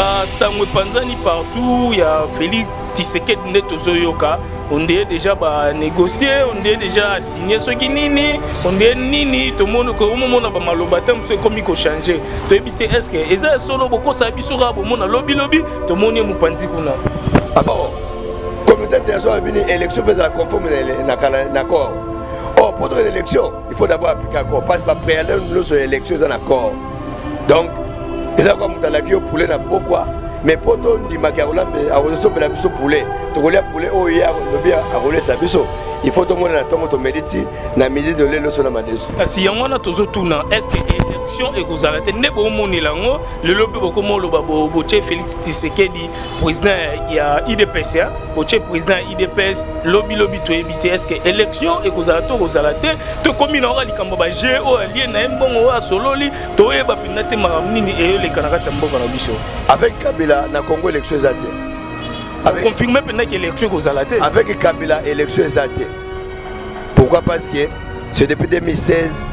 Basango epanzani partout ya Félix Tshisekedi nde tozoyoka, on dirait déjà ba négocier, on dirait déjà signer soki nini, on dirait nini, tomoni komomona ba maloba ta mosusu ekomi kochanger. Toyebi te est ce que eza ya solo bokosa biso kaka bomona lobi lobi tomoni ye mopanzi kuna. Ah bon, communauté internationale bini élection mpe ezala conforme na accord. Or pour tokende élection, il faut d'abord appliquer accord, parce que bapréalable nyonso ya élection eza na accord. Donc eza kwa moto alaki yo poulet na pokwa, mais mpo tondimaki akosombela biso poulet, tokolia poulet oyo ye alobi akolesa biso, il faut tomona na ntongo tomeli ti na midi tolie loso na madesu. Kasi yango wana tozotuna, est ce que élection ekozala te nde bomonela yango lelo mpe bokoma oloba botie Félix Tshisekedi président ya UDPS, botie président ya UDPS lobi lobi toyebi te est ce que élection ekozala to ekozala te. Tokomi na oka likambo ba jeu oyo alie na ye mbongo oyo asololi, toyeba mpenza te makambo nini eyoleka na kati ya mboka na biso. Avec Kabila na Congo élection eza te. Confirme mpenza ke élection ekozala te. Avec Kabila élection eza te. Pourquoi? Parce que c'est depuis 2016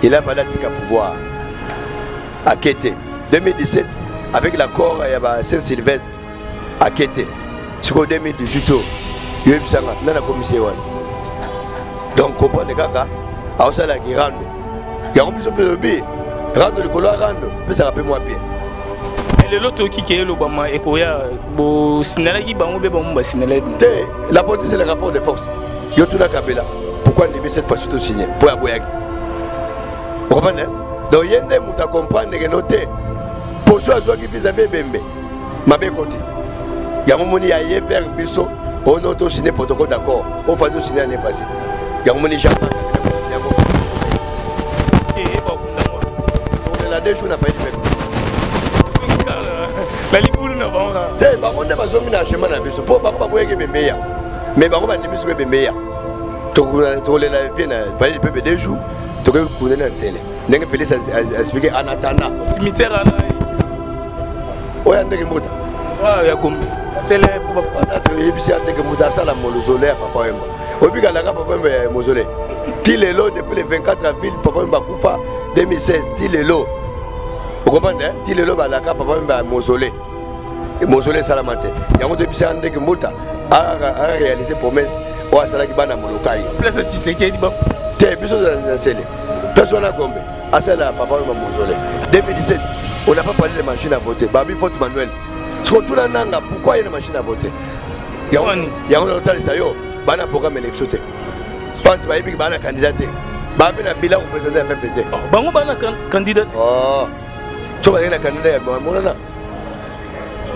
il a fallu atika pouvoir akete. 2017 avec l'accord ya ba Saint-Sylvestre akete. Sikoyo 2018 oyo yoyebisanga nani akomisi ye wana. Donc comprendre kaka aosalaki rando yango biso mpe lobi rando likolo ya rando pesaka mpe mwa bien. Lelo toyoki ke elobama ekoya bosinalaki bango mpe bango basinalaki te. La politique, c'est le rapport de force. Yo tuna Kabila pourquoi ndimi cette fois-ci tosigné mpo aboyaki, okomprendre? Donc ye nde moto acomprendre ke no te poso azwaki vis-à-vis ebembe mabe ekoti yango moni ya ye vers biso ono tosigne protocole d'accord oyo fali tosigne année passée yango moni Jean Marc akenda kosigne yango olela 2 jours na pays du peuple. Na libulu na bango te, bango nde bazongi na chemin na biso mpo bango baboyaki ebembe ya, mais bango bandimi soki ebembe ya tokolela vie na pays du peuple 2 jours, tokoki kokunda na nzele ndenge Félix expliqué en attendant cimetière wana oyo ya ndenge mbuta ya Gombe sele. Toyebisi ya ndenge mbuta asala mausolée ya Papa Wemba. Oyebikalaka Papa Wemba ya mausolée ti lelo depuis le 24 avril Papa Wemba akufa 2016 ti lelo, okomprendre? Ti lelo balaka Papa Wemba ya mausolée, mausolée esalama te. Yango toyebisi ya ndenge mbuta aréalise promesse oyo asalaki bana Molokai. Place ya Tshisekedi te, biso na nsele place wana Gombe asala Papa Wemba mausolée. 2017 on n'a pas parlé de machine à voter, babi vote manuel. Siko tuna nanga pourquoi ye na machine à voter yango nazotalisa yo bana programme élection te, parce bayebiki bana candidat te, babe na bilan kopresente ya peuple te. Bango bana candidat te. So bazali na candidat ya amonana,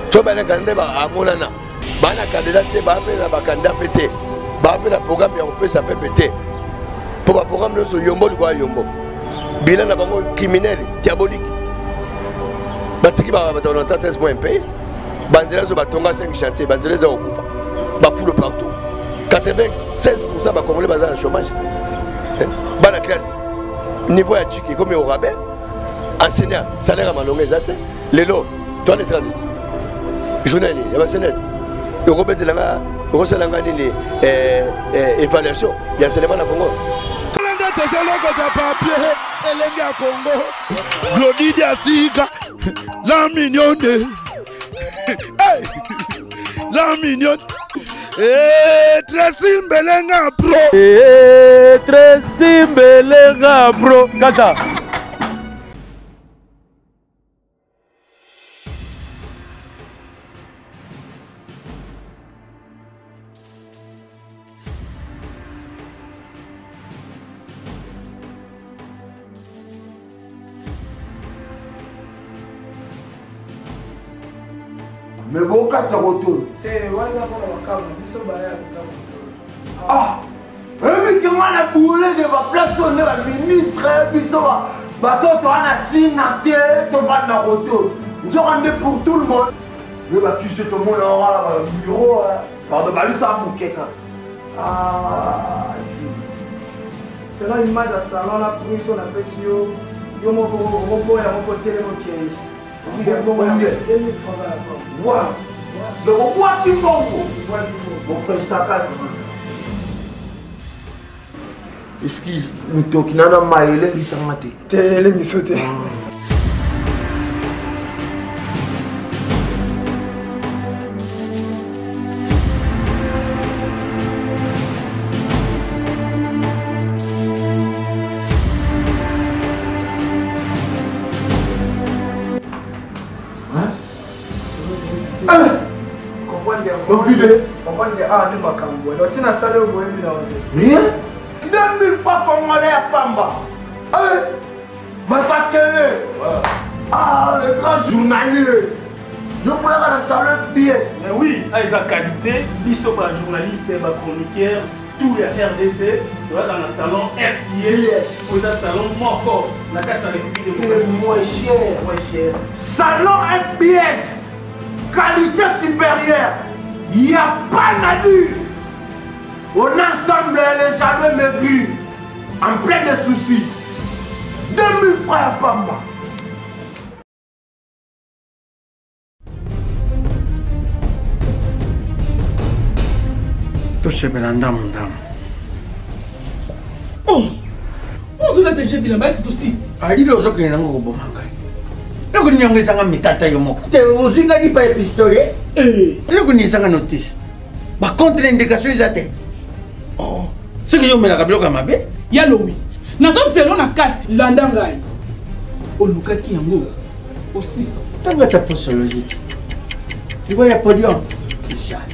so bazali na candidat amonana, bana candidat te, bape na bacandidat mpe te, bape na programme ya kopesa peuple te, mpo baprogramme nyonso yombo likoya yombo, bilan na bango criminel diabolique. Batiki bato na 13 mois mpe banzela nyonso batonga 5 chantier, banzela eza kokufa, bafulo partout, 96 bacongolais baza na chômage, bana classe niveau ya chiki ekomi au rabais, enseignant salaire ya malonga eza te. Lelo toile 30 journée nini ya basenete ekobetelanga, ekosalanga nini évaluation ya enseignement na Congo? Nde tozolokota papier elenge ya Congo Glodi Diasika la mignonne, hey! La mignonne. Hey, Tracy Mbelenga bro. Hey, Tracy Mbelenga bro kaka. Me bokatisa kotolo. Te wana mpona makambo biso baya toza kotolo. Ah, oyebi ke nga na boule de baplace oyo nde baministre biso batoto wana ntina te tovanda kotolo, nzoka nde pour tout le monde me bakisi tomona wana babiro. Pardon, balisa moke kaka. Ah, selon image ya salon na prise oyo napesi yo, yo moko okoboya moko telema okei. Wa donc obwaki mbongo, mon frère Saka. Excuse, motoki nana mai elengisanga te. Te, elengiso te. Comprendre comprendre ah nde makambo wana ntina asali oyo boyebi na oze rien. 2000 francs congolais ya pamba. Bapatele. Ah, le grand journalier. Yo moyaka na salon FBS. Mais oui, ah, eza qualité biso ba journaliste, ba chroniqueur tout ya RDC toyaka na salon FBS oza salon moko na kati ya République démocratique. Moins cher. Moins cher. Salon FBS. Qualité supérieure. Il n'y a pas à dire. On ensemble les jardins maigris. En plein de soucis. 2000 francs ya pamba. Tosepela ndambu ndambu. Oh! Ozolata je bilamba esi tosisi. Alili ozokende nango koboma ngai. Eloko nini yango ezanga mitata yo moko. Te ozwi ngai lipa ya pistolet. Eh. Eloko nini ezanga notice. Ba contre indication eza te. Oh. Soki yo omelaka biloko ya mabe. Ya lowi. Nazo zelo na kati. Landa ngai. Olukaki yango osisa. Ntango ata posologie te. Liwa ya podium. Jamais.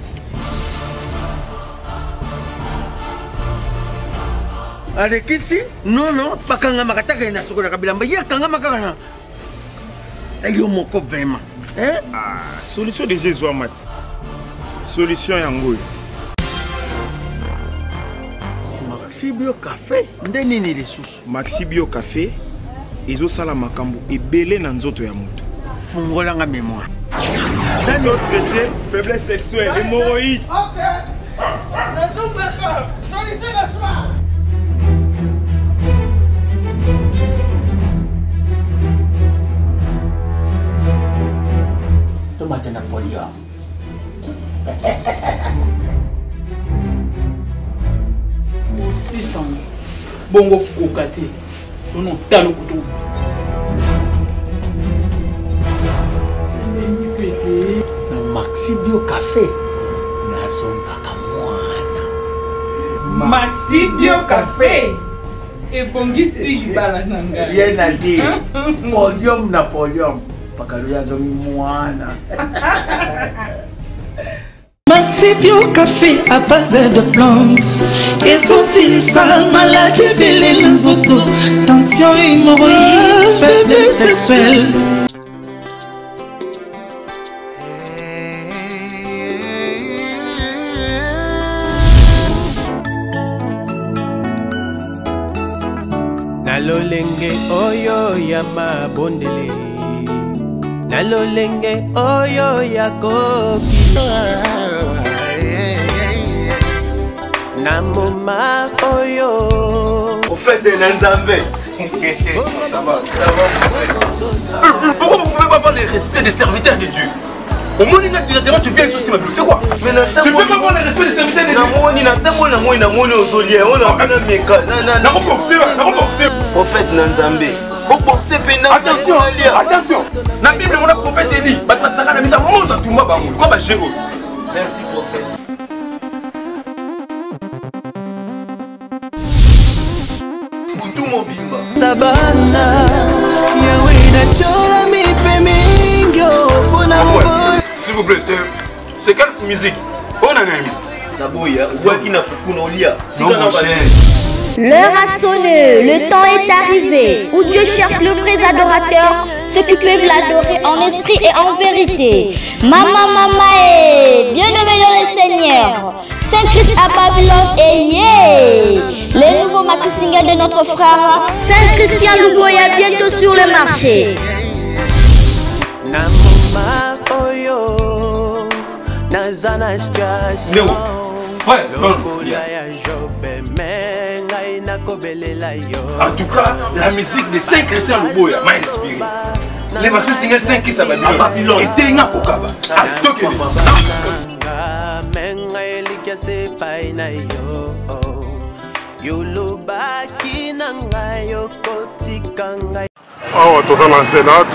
Alekisi nono bakangamaka taka ye nasukolaka bilamba ye akangama kaka na yo moko vraiment eh? Ah, solution deja ezwama ti solution yango oyo. Maxi Bio Cafe nde nini lisusu? Maxi Bio Cafe ezosala makambo ebele na nzoto ya moto. Fungola nga memoire. Traité faiblesse sexuelle, hémorroïde. Ok. Solution na soir. Tomate na polio. Osisana bongo koka te tono talo kutu na Maxi Bio Cafe nazongaka mwana. Maxi Bio Cafe ebongisi libala na ngai. Rien à dire. Podium na podium. Pakalo azongi mwana. Maxi Bio Café à base de plantes ezosilisa maladi ebele na nzoto, tension, hémorroïde, faiblesse sexuelle. Na lolenge oyo ya mabondeli, na lolenge oyo ya koki, na moma oyo Prophète na Nzambe. Ça va, ça va. Pourquoi vous pouvez pas avoir le respect des serviteurs de Dieu? Au moins, directement, tu viens ici, ma c'est quoi? Tu peux pas avoir le respect des serviteurs de Dieu. Namoni natambola namoni namoni ozolia ona na meka nakoboxe nakoboxe. Prophète na Nzambe oboxe mpe na Attention, attention, na Bible mona prophète Eli bato basaka na misa moto atumba bango kwa baje oyo. Merci prophète. Butu mobimba Sabana yawe natyola mipe mingi mpona. S'il vous plaît, c'est quelle musique? Oyo na nani? Naboya obwaki na fufu na olia. Non, mon cher. L'heure a sonné, le temps est arrivé où Dieu cherche le vrai adorateur, ceux qui peuvent l'adorer en esprit et en vérité. Maman, maman, et bien-aimé dans le Seigneur, Saint-Christ à Babylone et yeah! Les nouveaux maxi singles de notre frère Saint Christian Luboya bientôt sur le marché. Na moma oyo naza na situation Ouais, non, lokola ya Jobe, me ngai nakobelela yo. En tout cas, la musique de Saint Christian Luboya m'a inspiré. Les maxi singles Saint Christ à Babylone. À Babylone. Et Tenga Kokaba. Ah, tokele. Me ngai elikya se epai na yo, yolobaki na ngai okotika ngai. Awa toza na nzela.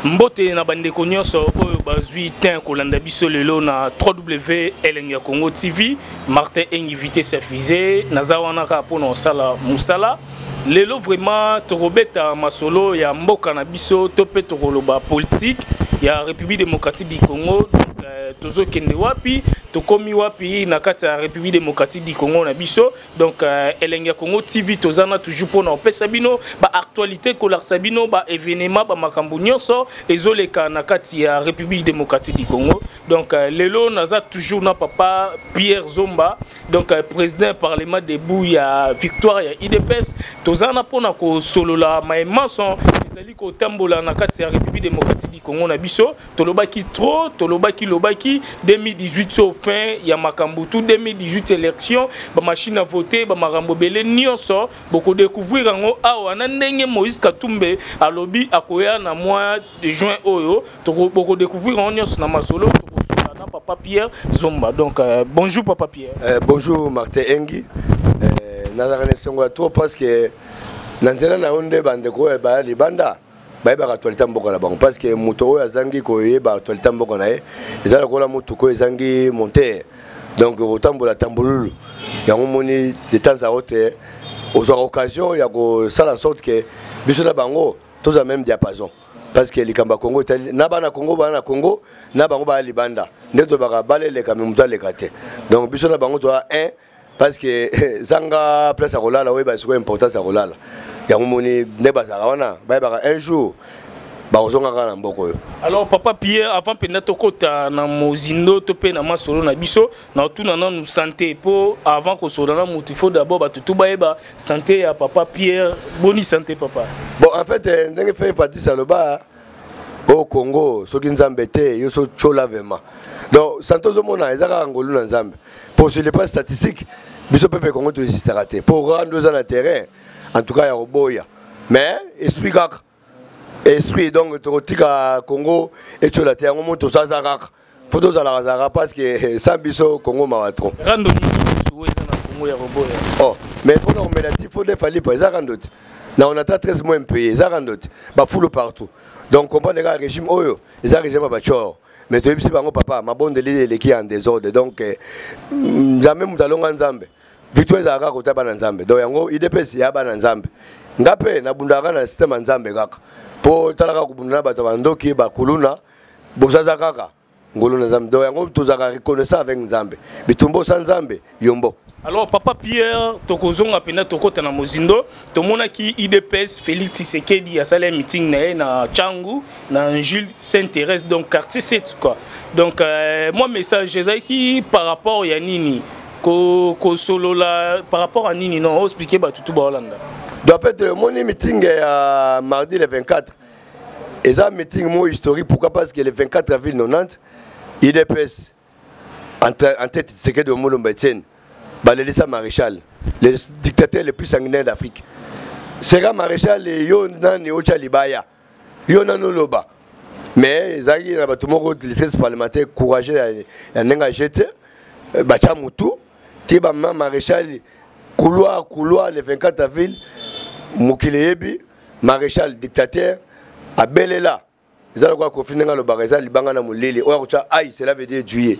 Mbote na bandeko nyonso oyo bazwi tin kolanda biso lelo na 3W Elengi ya Congo TV. Martin Engi vitesse ya fusée naza wana kaka mpona kosala mosala lelo. Vraiment tokobeta masolo ya mboka na biso to mpe tokoloba politique ya République démocratique du Congo. Donc, tozokende wapi, tokomi wapi na kati ya République démocratique du Congo na biso. Donc Elengi ya Congo TV tozana toujours mpona opesa bino baactualité, kolakisa bino baévénement, bamakambo nyonso ezoleka na kati ya République démocratique du Congo. Donc lelo naza toujours na papa Pierre Zomba, donc président Parlement debout ya victoire ya UDPS. Tozana mpona kosolola maemason ezali kotambola na kati ya République démocratique du Congo na biso. Tolobaki trop, tolobaki lobaki 2018 so fin ya makambo tout 2018, élection, bamachine à voter, bamakambo ebele nyonso bokodécouvrir yango awa na ndenge Moïse Katumbi alobi akoya na mois de juin oyo. Bokodécouvrir yango nyonso na masolo tokosola na papa Pierre Zomba. Donc bonjour papa Pierre. Bonjour Martin Engi. Nazalaka na esengo ya trop parce que na nzela na yo nde bandeko oyo baya libanda bayebaka actualité ya mboka na bango, parce que moto oyo azangi koyeba actualité ya mboka na ye eza lokola motuka oyo ezangi moteur, donc kotambola tambolulu. Yango moni de temps à autre ozwaka occasion ya kosala en sorte que biso na bango tozwa même diapason, parce que likambo ya Congo etali na bana Congo, bana na Congo na bango baya libanda nde tolobaka baleleka, me moto aleka te. Donc biso na bango toza un, parce que zanga place ya kolala, oyeba sikoyo importance ya kolala. Yango moni nde bazalaka wana, bayebaka un jour bakozonga kaka na mboka oyo. Alors papa Pierre, avant mpenza tokɔta na mozindo to mpe na masolo na biso, na otuna nanu santé, mpo avant kosolola na motu, il faut d'abord bato tu bayeba santé ya papa Pierre. Boni santé, papa? Bon, en fait, ndenge fe Patrice aloba o Congo, soki Nzambe te, yo so tyola vraiment. Donc santé ozomona eza kaka ngolu na Nzambe. Pour sur le plan statistique, biso mpe Congo toexistaka te mpo rando eza na terrain, en tout cas ya koboya, mais esprit kaka esprit. Donc tokotika Congo etyola te. Yango mo tozaza kaka, fo tozalaka zalaka, parce que sans biso Congo mawa trop. Rando nini oyo eza na Congo ya koboya? Oh, mais mpona komela ti fo nde falipa eza rando te. Na on ata 13 mois impayé, eza rando te, bafulu partout. Donc comprendre kaka régime oyo eza régime ya bacor, mais toyebisi bango papa mabondeli eleki en désordre. Donc Nzambe moto alonga, Nzambe victoire ezalaka kaka kota bana Nzambe. Donc yango UDPS ya bana Nzambe, nga mpe nabundaka na système ya Nzambe kaka mpo talaka kobunda na bato ya bandoki bakuluna, bozaza kaka ngolu na Nzambe. Donc yango tozalaka reconnaissant avec Nzambe, bitumba osa Nzambe yombo. Alors papa Pierre, tokozonga mpenza, tokɔta na mozindo. Tomonaki UDPS, Félix Tshisekedi asali meeting na ye na Tshangu, na Jules Saint Thérèse, donc quartier 7 quoi. Donc moi message ezalaki par rapport ya nini, kosolola par rapport à nini? Non, oexpliquer bato tu baolanda. Donc en fait, omoni meeting ya mardi le 24 eza meeting moko historique. Pourquoi? Parce que le 24 avril 90, UDPS en tête Tshisekedi Omolomba Etienne balelisa maréchal, le dictateur le plus sanguinaire d'Afrique. Sera maréchal yo nani otya libaya, yo nani oloba? Mais ezalaki na bato moko, les 13 parlementaire courageux ya ndenge age te, batya motu ti bama maréchal couloir couloir. Le 24 avril, mokili eyebi maréchal dictateur abelela. Eza lokola Kofi ndenge alobaka, eza libanga na molili oyo akotya ai, cela veut dire juillet.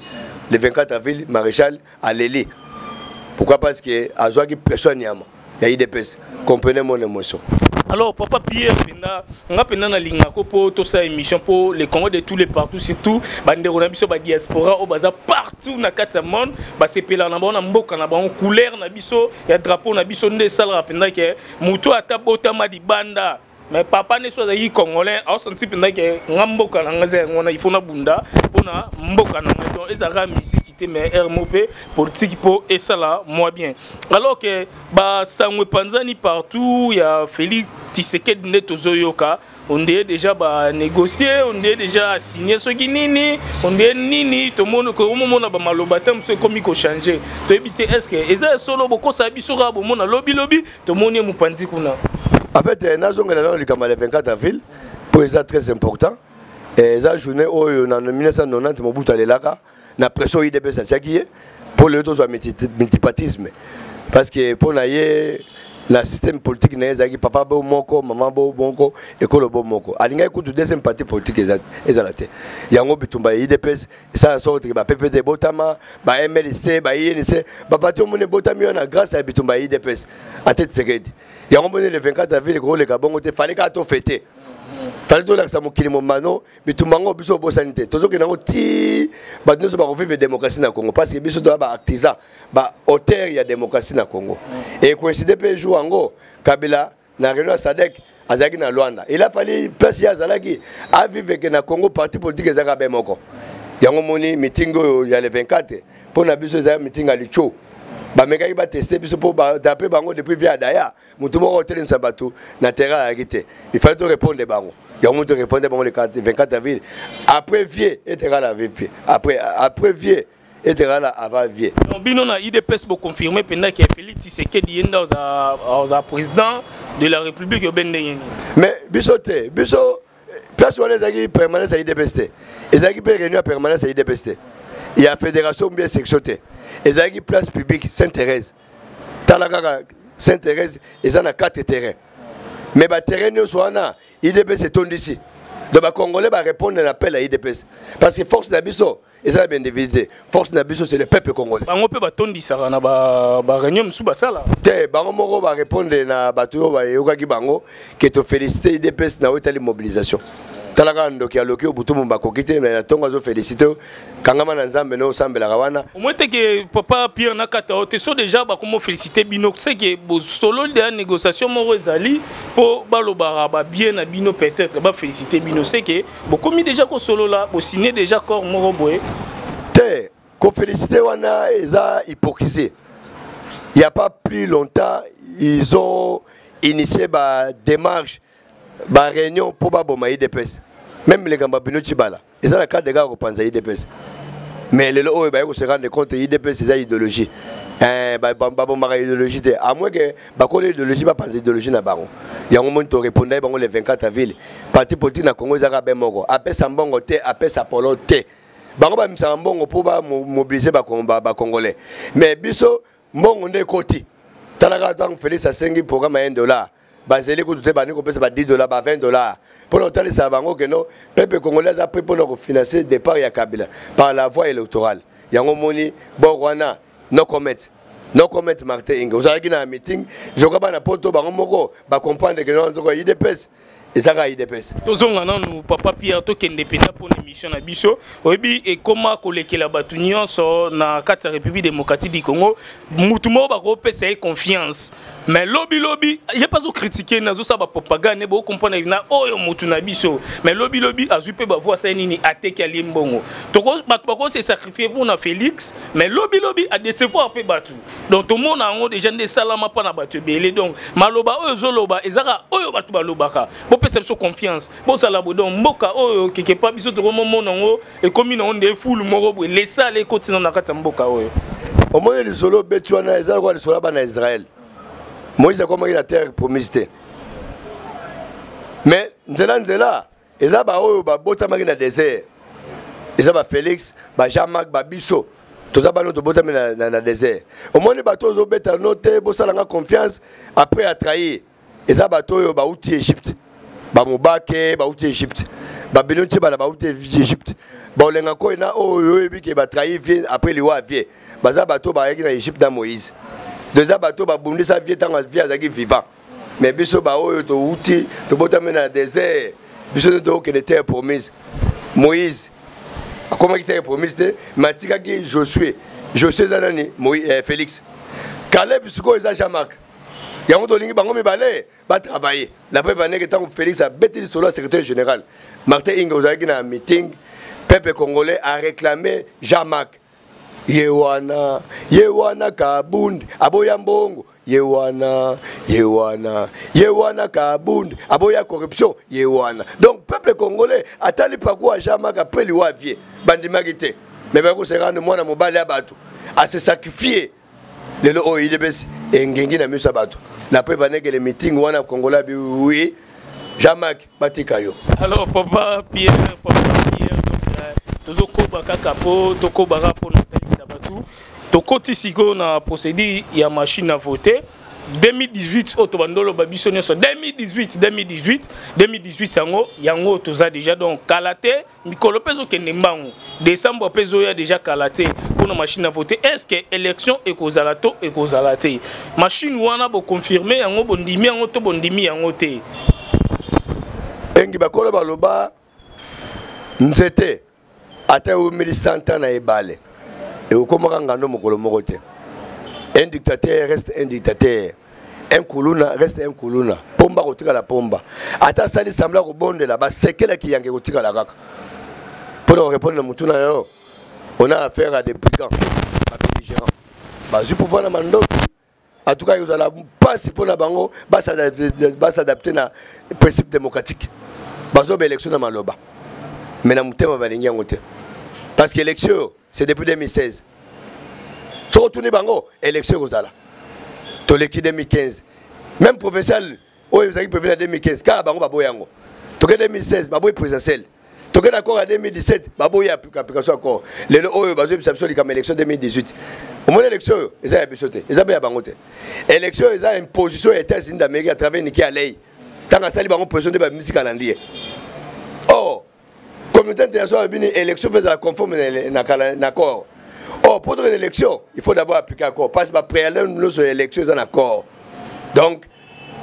Le 24 avril, maréchal aleli. Pourquoi? Parce que azwaki pression ya nyama ya UDPS. Comprenez mon émotion. Alors papa Pierre, mpenza nga mpenza nalingako mpo tosala émission mpo le Congo de tous les partout, surtout bandeko na biso badiaspora oyo baza partout na kati ya monde, basepelaka na bango na mboka na bango. Couleur na biso ya drapeau na biso nde esalaka mpenza ke motu ata botama libanda, mais papa ne so azalaki congolais, aosanti mpenza ke nga mboka na nga eza yango wana, il faut nabunda mpona mboka na ngai. Donc ezalaka musique te, mais rmo mpe politique mpo esala mwa bien. Alors que basango epanzani partout ya Félix Tshisekedi nde tozoyoka ondeye déjà banégocier, ondeye déjà asigné soki nini, ondeye nini. Tomoni komomona bamaloba te mosusu ekomi kochanger, toyebi te est ce que eza ya solo. Bokosala biso kaka bomona lobilobi tomoni ye mopanzi kuna. En fait, nazongela nano likambo ya le 24 avril mpo eza très important. Eza journée oyo na 1990 Mobutu alelaka na pression UDPS atiaki ye mpo lelo tozwa multipartisme, parce que mpo na ye na système politique na ye ezalaki papa bo moko, mama bo moko, ekolo bo moko. Alingaki kutu deuxième parti politique ezala te. Yango bitumba ya UDPS esala sorte ke ba PPD ebotama, ba MLC, ba UNC, baparti omoni ebotami wana grâce ya bitumba ya UDPS ate Tshisekedi. Yango moni le 24 avril ekoleka bongo te, fallait kaka tofêter. Fallait tolakisa mokili momano bitumba yango biso obosani te, tozokende yango ti bato nyonso bakovivre démocratie na Congo, parce que biso toza baartisan, baauteur ya démocratie na Congo. Ekoincide mpe jour yango Kabila na réunion ya SADC azalaki na Luanda, il a fallu place ye azalaki avivre ke na Congo parti politique ezalaka be moko. Yango moni meeting oyo ya le 24 mpo na biso ezali meeting ya licho, bamekaki bateste biso mpo d'après bango depuis via daya motu moko otelemisa bato na terrain ayaki te. Il fallait to répondre bango, yango moto répondre bango le 24 avril, après vie etekala vie, après vie etekala avant vie. Donc bino na UDPS boconfirme mpenza ke Félix Tshisekedi ye nde aza président de la République obe ndenge nini? Mais biso te, biso place wana ezalaki permanence ya UDPS te, ezalaki mpe réunion ya permanence ya UDPS te, ya fédération bien section te, ezalaki place publique Sainte Thérèse. Tala kaka Sainte Thérèse eza na 4 terrain, mais baterrain nyonso wana UDPS etondisi. Donc bacongolais barépondre na appel ya UDPS, parce que force na biso eza na baindividu te, force na biso c'est le peuple congolais. Bango mpe batondisaka na baréunion mosusu basala. Te, bango moko barépondre na bato oyo bayokaki bango ke tofélicité UDPS na oyo etali mobilisation. Tala kaka ndoki aloki oyo butu momba akoki te, mais na ntongo azofélicité. Kangama na Nzambe no osambelaka wana. Omoi te ke papa Pierre na kata oyo te so déjà bakomo félicité bino, c'est ke bosololi deya négociation moko ezali mpo balobaka babien na bino, peut-être bafélicité bino, c'est ke bokomi déjà kosolola, bosigne déjà corps moko boye. Te, kofélicité wana eza hypocrisie. Il y a pas plus longtemps, ils ont initié ba démarche, ba réunion mpo baboma UDPS. Même likambo ya bino Tshibala eza na cadre kaka kopanza UDPS. Mais lelo oyo baye kose rendre compte UDPS eza idéologie. Babombaka idéologie te, à moins que bakolo idéologie bapanza idéologie na bango. Yango moni torépondaki bango le 24 avril. Parti politique na Congo ezaka be moko, apesa mbongo te, apesa polo te. Bango bamisaka mbongo mpo bamobilize bacongolais, mais biso mbongo nde ekoti. Talaka ntango Félix asengi programme ya 1 dollar, bazeli kutu te, bandi kopesa ba 10 dollar, ba 20 dollar, mpona kotalisa bango keno peuple congolais aza prêt mpona kofinancer départ ya Kabila par la voie électorale. Yango moni bor wana, no comment, no comment. Martin Inge ozalaki na meeting zoka bana poto bango moko bacomprendre ke nzoko UDPS ezaka UDPS. Tozonga nanu papa Pierre, tokende mpenza mpona émission na biso. Oyebi ekóma kolekela bato nyonso na kati ya République démocratique du Congo, mutu moko bakopesa ye confiance, mais lobilobi ye mpe azocritiquer, nazosala bapropagande, bocomprendre na oyo mutu na biso, mais lobilobi azwi mpe bavoi, asali nini, ateki, alie mbongo. Bato bakose sacrifier mpona Félix, mais lobilobi adécevoir mpe bato. Donc tomona yango déjà nde esalama mpo na bato ebele. Donc maloba oyo ozoloba ezaka oyo bato balobaka, bopesa biso confiance, bozala boye. Donc mboka oyo quelque part biso tokomomona yango ekomi nango nde fulu moko boye, lesala ekoti nano na kati ya mboka oyo. Omoni lisolo obeti wana eza lokola lisolo ya bana Israel. Moïse akomaki na terre promise te, mais nzela nzela eza baoyo babotamaki na désert, eza bafélix, bajean marc, babiso toza bano tobotami na désert. Omoni bato ozobeta no te, bosalanga confiance, après atrahir, eza bato oyo bauti Égypte, bamobake bauti Égypte, babino ntie bana bauti Égypte, baolenga nkoi na oyo oyebi ke batrahir vie après liwa vie, baza bato bayaki na Égypte na Moïse. Donc eza bato babundisa vie ntango vie azalaki vivant. Mais biso baoyo touti, tobotami na désert, biso nde tokokende terre promise. Moïse akomaki terre promise te, mais atikaki Josué. Josué eza nani? Félix. Caleb sikoyo eza Jean Marc. Yango tolingi bango mibale batravailler. La preuve aneke ntango Félix abeti lisolo ya secrétaire général, Martin Inge ozalaki na meeting, peuple congolais a réclamé Jean Marc. Ye wana, ye wana Kabundi aboya mbongo, ye wana, ye wana, ye wana Kabundi aboya corruption, ye wana. Donc peuple congolais atali parcours ya Jean Marc après liwa vie, bandimaki te, mais bakoseka mwana mobali ya bato ase sacrifier. Lelo oyo UDPS engengi na miso ya bato. Na preuve anekele meeting wana, congolais abi oui, Jean-Marc batika yo. Alors papa Pierre, papa Pierre, donc tozokoba kaka po tokobaka mpona kotalisa bato. Tokoti sikoyo na procédure ya machine à voter 2018 oyo tobandi oloba biso nyonso 2018, 2018, 2018. Yango toza déjà, donc kala te, mikolo mpe ezokende mbangu, décembre mpe ezoya déjà kala te. Mpona machine à voter, est ce que élection ekozala to ekozala te? Machine wana boconfirme yango, bondimi yango to bondimi yango te? Yengi, bakolo baloba nzete ata ewumeli 100 ans na ebale ekokomaka ngando mokolo moko te. Un dictateur reste un dictateur, un kuluna reste un kuluna. Pomba kotikala pomba, ata asali sembla kobondela, basekelaki yange kotikala kaka. Mpo na korépondre na motu na yo, on a affaire à des brigands, babelligérants bazwi pouvoir na mandoki. En tout cas, ekozala mpasi mpo na bango bas'adapte na principe démocratique. Bazoba élection na maloba, mais na motema balingi yango te, parce que élection oyo, c'est depuis 2016. Soki otuni bango, élection ekozala. Toleki 2015, même provincial oyo ezalaki prévu na 2015, kaka bango baboyi yango. Toke 2016, baboyi présidentielle. Toke na accord ya 2017, baboyi application accord. Lelo oyo bazoyebisa biso likambo élection 2018. Omoni, élection oyo eza ya biso te, eza mpe ya bango te. Élection oyo eza imposition ya États-Unis d'Amérique à travers Nikki Haley. Ntango asali bango pression nde babimisi calendrier. Or communauté internationale bini élection mpe ezala conforme na accord. Or pour tokende élection, il faut d'abord appliquer accord, parce que bapréalable nyonso ya élection eza na accord. Donc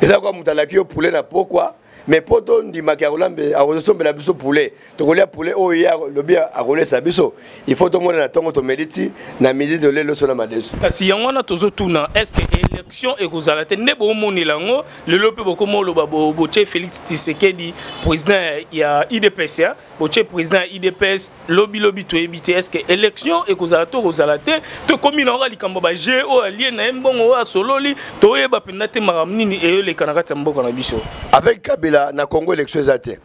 eza kwa moto alaki yo poulet na pokwa, mais mpo tondimaki akolambe, akosombela biso poulet, tokolia poulet oyo ye alobi akolesa biso, il faut tomona na ntongo tomeli ti na midi tolie loso na madesu. Kasi yango wana tozotuna: est ce que élection ekozala te nde bomonela yango lelo mpe bokoma oloba botie Félix Tshisekedi président ya UDPS, ya botie président ya UDPS lobi lobi, toyebi te est ce que élection ekozala to kozala te. Tokomi na oka likambo baje oyo alie na ye mbongo oyo asololi, toyeba mpenza te makambo nini eyoleka na kati ya mboka na biso. Avec Kabila na Congo, élection eza te.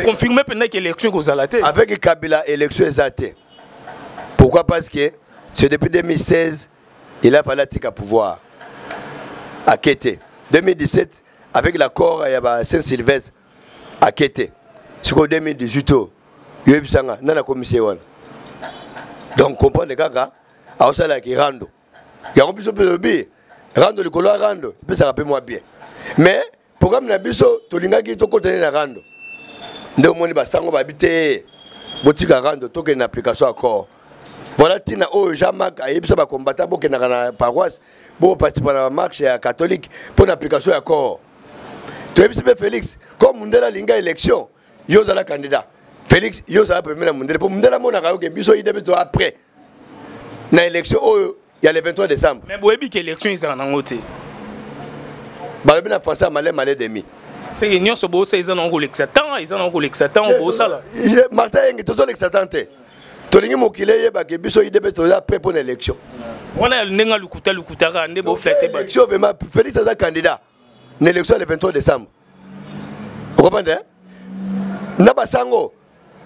Confirme mpenza ke élection ekozala te. Avec Kabila, élection eza te. Pourquoi? Parce que c'est depuis 2016, il a fallu atika pouvoir, ake te. 2017, avec l'accord ya ba Saint Sylvestre, ake te. Sikoyo 2018 oyo, yoyebisanga nani akomisi ye wana? Donc comprendre kaka aosalaki rando yango. Biso mpe lobi rando likolo ya rando epesaka mpe mwa bien, mais programme na biso tolingaki tokota nde na rando nde omoni basango babi te, botika rando, tokende na application accord. Voilà ntina oyo Jean-Marc ayebisa bacombattant bokendaka na paroisse, boparticipa na bamarche ya catholique mpo na application ya accord. Toyebisi mpe Félix, comme mundele alinga élection, yo ozala candidat. Félix, yo ozala premier na mundele, mpo mundele amonaka yo ke biso UDPS to après na élection oyo ya le 23 décembre. Mais boyebi ke élection ezala nango te. Balobi na français, male male demi. Seke nyonso bosala eza nango kolekisa temps, eza nango kolekisa temps bosala. Martin Yengi, tozolekisa temps te. Tolingi mokili eyebake biso UDPS toza prêt mpo na élection. Wana ndenge lukuta lukuta kaka nde boflate. Élection vraiment, Félix aza candidat na élection le 23 décembre. Okomprendre na basango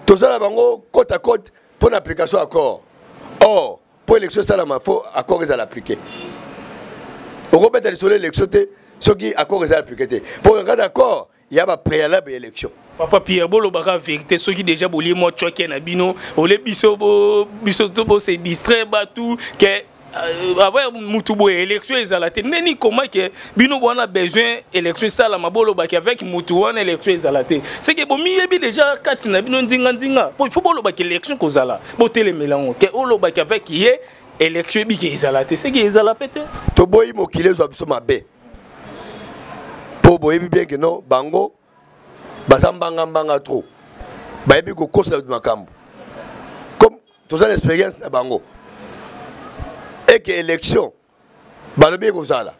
toza na bango côte à côte mpo na application accord. Or mpo élection esalama, faut accord ezala appliqué. Okobeta lisolo élection te soki accord eza appliqué te, mpo na kati accord ya bapréalable ya élection. Papa Pierre, bolobaka vérité. Soki déjà bolie mwa tchoke na bino ole, biso biso to bose distraire bato ke ava mutu boye élection ezala te. Ndeni koma ke bino wana besoin élection esalama, bolobaki avec mutu wana élection ezala te, c'est que bomiyebi déjà kati na bino ndinga ndinga. Po il faut bolobaki élection kozala, botelemela yango ke olobaki avec ye élection ebiki ezala te, c'est que ezala pe te. Toboyi mokili ezwa biso mabe, mpo boyebi bien ke non, bango baza mbanga-mbanga trop, bayebi kokosela bato makambo. Comme toza na expérience na bango eke élection balobi ekozala,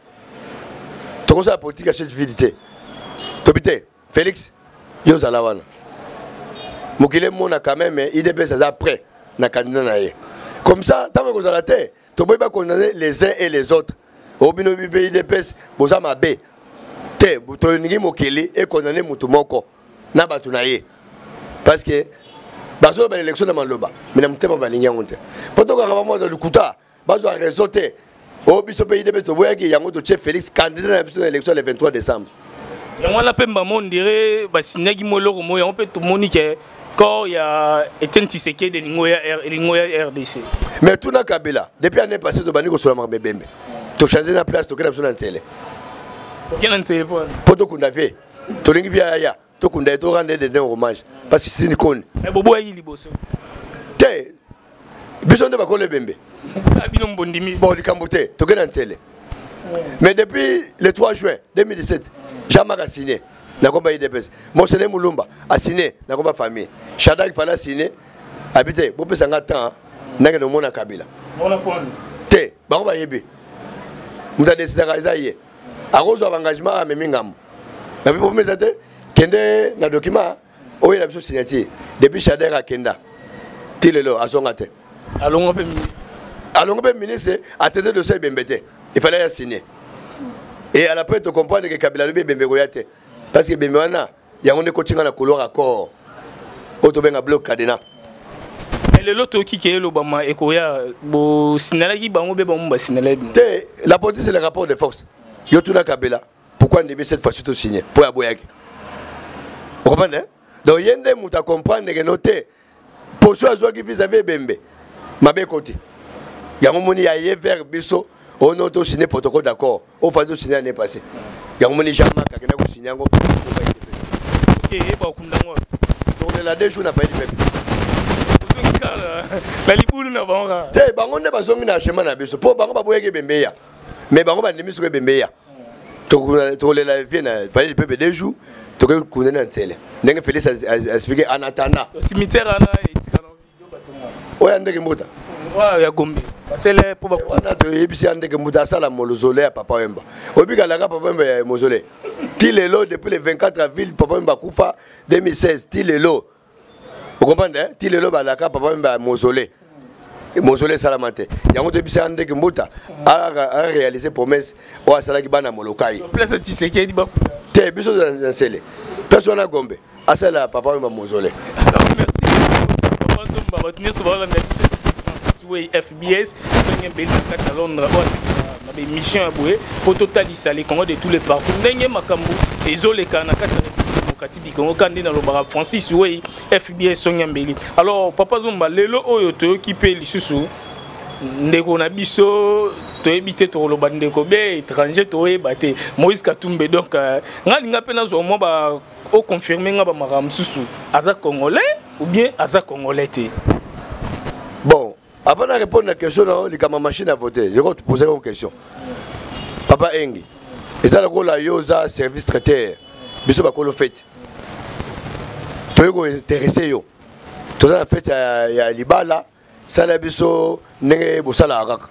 tokozala politique ya chaise vide te. Tobi te, Félix, yo ozala wana, mokili emona quand même UDPS aza prêt na candidat na ye. Comme ça, ntango ekozala te, toboyi bacondamner les uns et les autres. Oyo bino mpe UDPS boza mabe te. Tolingi mokili econdamner motu moko na bato na ye, parce que bazoloba élection na maloba, mais na motema balingi yango te. Mpo tokanga bamwa lokuta, bazwa raison te. Oyo biso mpe UDPS toboyaki yango, totie Félix candidat na biso na élection le 23 décembre. Yango wana mpe mbamo ondire basinyaki mo eloko mo yango mpe tomoni ke corps ya Etienne Tshisekedi elingo ya RDC. Mais tuna Kabila, depuis année passée tobandi kosola makambo ebembe, tochange na place, tokenda biso na nzele. Okenda nzele mpo? Mpo tokunda vie, tolingi vie aya, tokunda ye, torendre de hommage, parce que sini koni. Boboyaki liboso. Te, biso nde bakolo ebembe. Bino mbondimi. Bon, likambo te, tokenda nzele. Mais depuis le 3 juin 2017, Jean-Marc a signé. Na komba UDPS. Monseigneur Mulumba a signé na komba famille. Shadak fallait signer. Habité, bopesa nga temps ndenge nomona Kabila. Te, bango bayebi. Moto adesidaka eza ye. Akozwa baengagement amemi ngambo. Na mpe bomeza te, kende na document oyo na biso signature. Depuis Shadak akenda ti lelo azonga te. Alongo mpe ministre. Alongo mpe ministre atete dossier ebembe te. Il fallait ya signer. Et à la fin tu comprends que Kabila lobi ebembe koya te. Parce que ebembe wana yango nde kotinga na couloir accord. Oyo tobenga bloc cadenas. Mais lelo toyoki ke elobama ekoya bosinalaki bango mpe bango basinalaki bino. Te, la politique c'est le rapport de force. Yo tuna Kabila, pourquoi ndimi cette fois-ci to signer? Po aboyaki. Vous comprenez? Donc ye nde moto a comprendre que no te poso azwaki vis-à-vis ebembe mabe ekoti. Yango moni ya ye vers biso ono to signer protocole d'accord. Au fallait to signer année passée. Yango moni Jean-Marc akenda ko signer yango. Ok, ba kunda ngo. Tokolela deux jours na pays du peuple. Na libulu na bango kaka. Te, bango nde bazongi na chemin na biso. Po bango baboyaki ebembe ya. Mais bango bandimi soki ebembe ya. Tokolela vie na pays du peuple deux jours. Tokoki kokunda na nzela. Ndenge Félix a expliqué en attendant. Cimetière wana etikala oyo ya ndeke mbuta oyo ya Gombe basele po ba wana toyebisi ya ndeke mbuta asala mozole ya Papa Wemba. Oyebi kalaka Papa Wemba ya mozole ti lelo depuis le 24 avril Papa Wemba akufa 2016 ti lelo. Okomprendre hein? Ti lelo balaka Papa Wemba ya mozole. Mozole esalama te. Yango toyebisi ya ndeke mbuta a réaliser promesse oyo asalaki bana Molokai. Place ya Tshisekedi ba te biso na nsele. Place wana Gombe asala Papa Wemba mozole. Alors merci Papa Zomba, bato nyonso baolanda biso Francis Way FBS songi ebeli na kati ya Londres oyo asekela na baémission ya boye mpo totalisa les Congo de tous les partout ndenge makambo ezoleka na kati ya République démocratique du Congo kaka nde nalobaka Francis Way FBS songi mbeli. Alors Papa Zomba, lelo oyo toyoki mpe lisusu ndeko na biso toyebi te tokoloba ndeko be étranger toyeba te Moïse Katumbi. Donc nga linga mpe nazwa mwa ba o confirmer nga ba makambo mosusu, aza congolais ou bien aza congolais te? Bon, avant de répondre à la question, non, les machine à voter, je vais te poser une question. Papa Engi, eza lokola yo oza service traiteur, biso bakolo fête. Toyei kointeresse yo. Toza na fête ya libala, sala biso ndenge bosalaka kaka.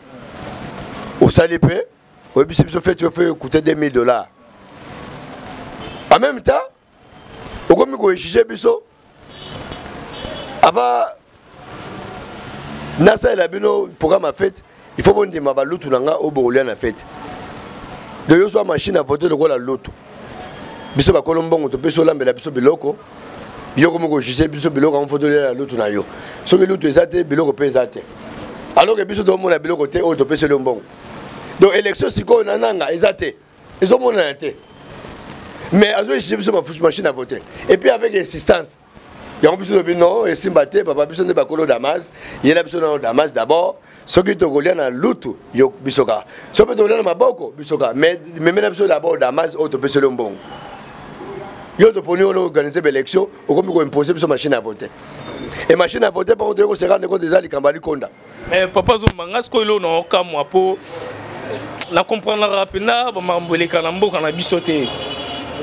Osali mpe, oyebisi biso fête oyo fait coûter 2000 $. En même temps, okomi koexige biso avant nasalela bino programme ya fête, il faut bondima balutu na nga oyo bokolia na fête. Donc yo zwa machine à voter lokola lutu. Biso bakolo mbongo topesi olambela biso biloko, yo komi kojuge biso biloko yango faut tolia na lutu na yo. Soki lutu eza te, biloko mpe eza te. Alors que biso tomona biloko te oyo topeseli yo mbongo. Donc élection sikoyo na nanga eza te, ezomonana te, mais azoexige biso machine à voter et puis avec insistance. Yango biso tobi non, esimba te papa, biso nde bakolo Damas, yela biso nano Damas d'abord. Soki tokolia na lutu yo biso kaka, soki mpe tokolia na maboko biso kaka, mais memela biso d'abord Damas oyo topeseli yo mbongo. Yo toponi oyo organiser baélection, okomi koimpose biso machine à voter. Et machine à voter, par contre, toyei kose rendre compte eza likambo ya likonda. Mais Papa Zomba, nga sikoyo eloko na okamwa mpo na comprendra mpenza bamakambo eleka na mboka na biso te.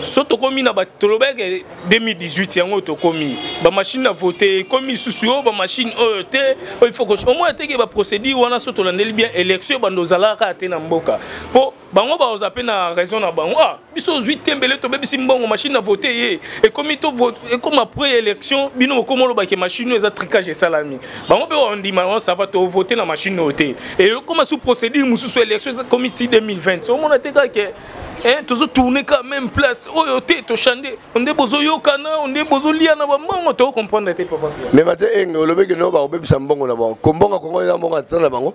So tokomi na tolobaki 2018, yango tokomi bamachine à voter ekomi lisusu oyo bamachine oyo te oyo il faut au moins teke baprocédure wana. So tolandeli bien élection ebanda ozalaka kaka te na mboka mpo bango baoza mpe na raison na bango. Ah, biso ozwi tembele, tobebisi mbongo, machine à voter ye ekomi to ekoma après élection, bino bokoma olobaki machine oyo eza tricage esalami. Bango mpe bandima yango, ça va, tovote na machine oyo te. Ekoma sous procédure mosusu, élection ekomi ti 2020. Omona te kaka ke tozotourne ka même place oyo te, tochande nde bozoyokana nde bozolia na bambongo, tocomprendre te papa. Mais mate enge olobeki no bakobebisa mbongo na bango. Kombonga Kongo eza mbongo ata na bango,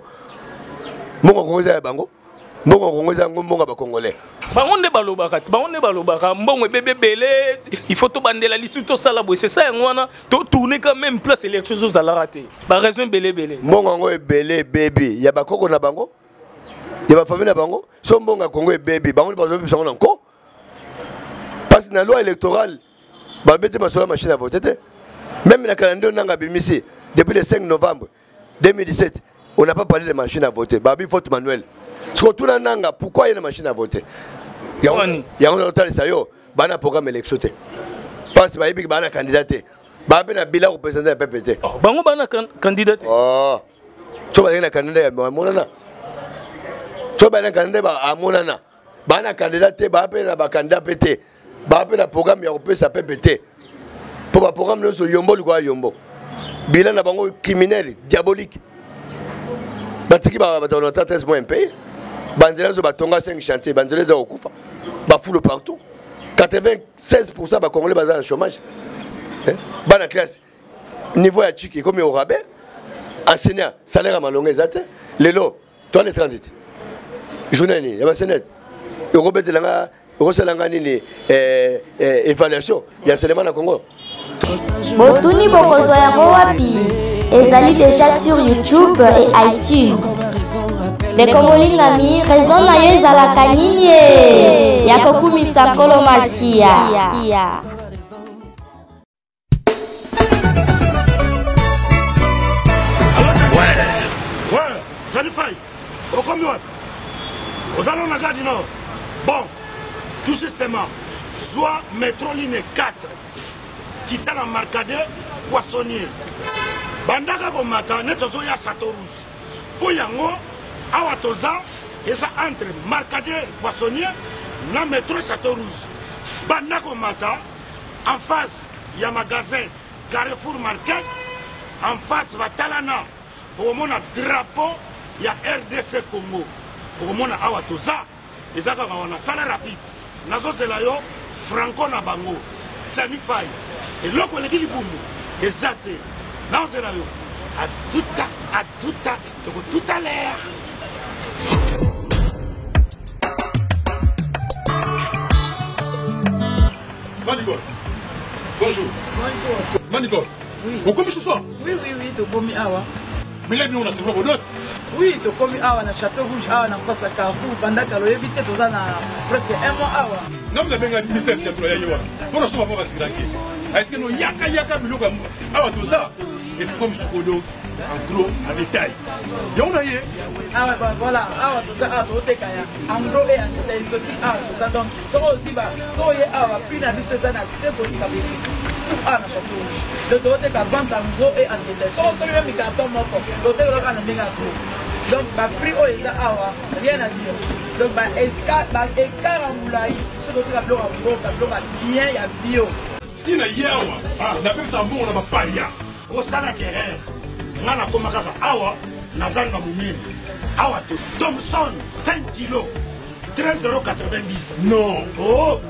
mbongo Kongo eza ya bango, mbongo Kongo eza yango mbongo ya bacongolais. Bango nde balobaka ti, bango nde balobaka mbongo ebebe ebele, il faut tobandela lisusu tosala boye. C'est ça, yango wana totourne ka même place, élection ezozalaka te, baraison ebele ebele. Mbongo yango ebele ebebi ya bakoko na bango, ya bafamille na bango. So mbongo ya Kongo ebebi, bango nde bazobebisa yango na nko, parce que na loi électorale babeti masolo ya machine à voter te. Même na calendrier nanga abimisi depuis le 5 novembre 2017, on n'a pas parlé de machine à voter, babi vote manuel. Siko tuna nanga pourquoi ye na machine à voter yango nazotalisa yo. Bana programme élection te. Parce bayebi bana candidat te. Ba pe na bilan ko présenter ya peuple te. Oh, bango bana candidat te. Oh. So ba na candidat ya monana. So ba na candidat ba amonana. Bana candidat te, ba pe na ba candidat pe te. Ba pe na programme ya kopesa peuple te. Po ba programme nyonso yombo likola yombo. Bilan na bango criminel, diabolique. Batiki ba bato na 13 mois impayé. Banzela nyonso batonga 5 chantier, banzela eza kokufa. Bafulo partout. 96% ba congolais baza na chômage. Bana classe niveau ya chiki ekomi au rabais. Enseignant salaire ya malonga eza te. Lelo toi le 30 journée nini ya basenete ekobetela nga ekosala nga nini évaluation ya enseignement na Congo. Botuni bokozwa yango wapi? Ezali déjà sur YouTube et iTunes. Ndeko molingami, raison na yo ezalaka nini ye? Ya kokumisa Nkolo Masiya. Johnny Fay, okomi wapi? Oza nano na gare du Nord? Bon, tout justement, zwa metro ligne 4, kita na Marcadet Poissonnier. Bandaka komata neti ozoya Château Rouge. Mpo yango awa toza eza entre Marcadet Poissonnier na metro Château Rouge. Banda komata en face ya magasin Carrefour Market, en face batalana okomona drapeau ya RDC Congo. Okomona awa toza eza kaka wana. Sala rapide, nazozela yo franco na bango Gianni Fay. Eloko eleki libumu eza te, nazozela yo atuta atuta toko tout à l'heure. Manicole. Bonjour. Bonjour. Manicole. Oui. Okomi ce soir? Oui, oui, oui, tokomi awa. Mais là, on a seulement bonheur. Oui, tokomi awa na Château Rouge, awa na face à Carrefour. Banda kaloyebi te toza na presque un mois awa. Nga mna benga ministère ya tola yewa. Pona soma pa basiranke. Est-ce que no yaka yaka biloko awa toza? Et c'est comme sukodo en gros en détail. Yango na ye. Awa ba voilà, awa toza awa toteka ya en gros et en détail exotique awa toza donc soko oziba soko ye awa prix na biso eza na se koleka boutique tout awa na Château Rouge. Donc toteka vente en gros et en détail. Soko osomi meme carton moko toteka kaka na ndenge ya gros. Donc ba prix oyo eza awa rien à dire. Donc ba écart ba écart ya molai soki toteka biloko ya mboka biloko ya bien ya bio. Tina ye awa napekisa mbongo na bapaya. Osalaki erreur, nga nakoma kaka awa naza na monene awa te. Thomson 5 kilo 13,90. Non. Oh,